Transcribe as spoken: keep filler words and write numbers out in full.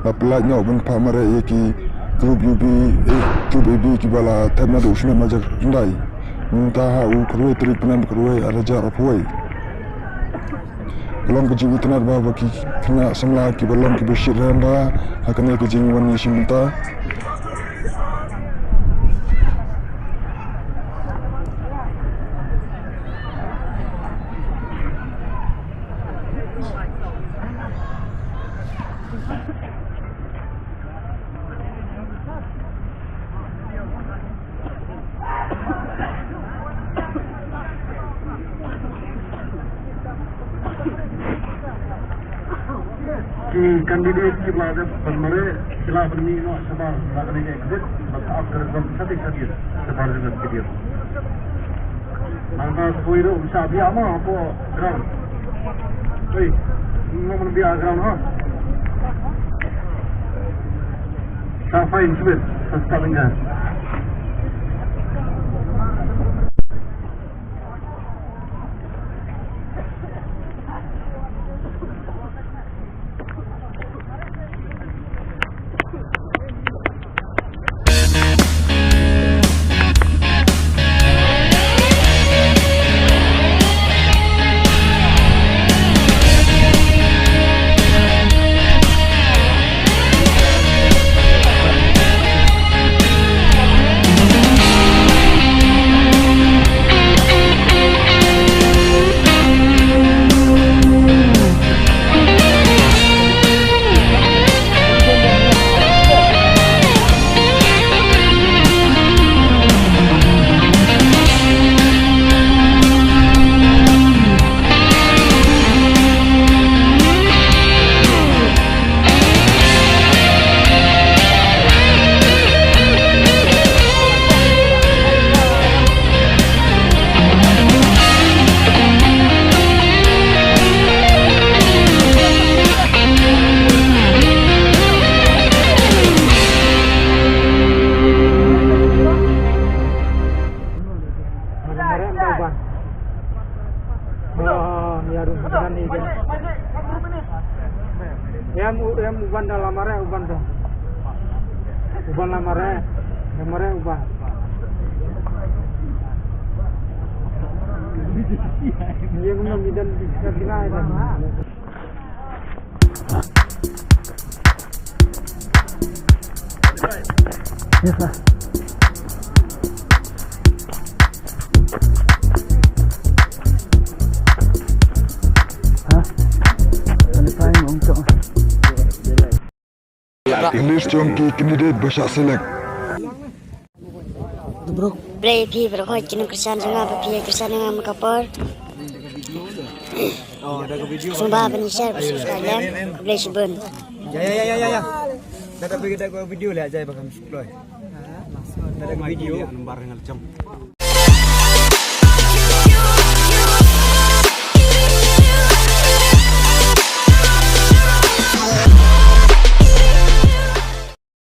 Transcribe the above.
Ba pynlait noh ban phah mareh ïa ki group U B, eh, group A B kiba la thep naduh u snem ar hajar khyndai. Mynta ha u khatwei tarik u bnai khatwei ar hajar arphew wei. Ka long ka jingitynnad ba, ba ki khynnah samla kiba long kiba shit rhem bha ha kane ka jingwan ïashim bynta. Ki candidate kiba la dep ban mareh ki la pynmih noh shabar na kane ka exit bad ka ap ka result shatik shatik shabar jong ki dei. Nangta shuwa ruh sa biang ma hapoh ground. Hei, ngam biang ground ha. Sa fine shuwa, sa start engine. Em, u-, em, u ban da la mareh, u ban da. U ban la mareh, la mareh u ban. Ye ngam nang bidan bidan bidan. Yes, sir. Ha? Qualify mo ong to. List jong ki candidate ba shah select. Khublei phi baroh, ki nongkyrshan jong nga ba phi ïa kyrshan ïa nga man ka por. Sngewbha ban share, ban subscribe lem. Khublei shibun. Ya, ya, ya, ya, ya, ya. Da ka video, da ka video leh, jai ba kam subscribe. Da ka video.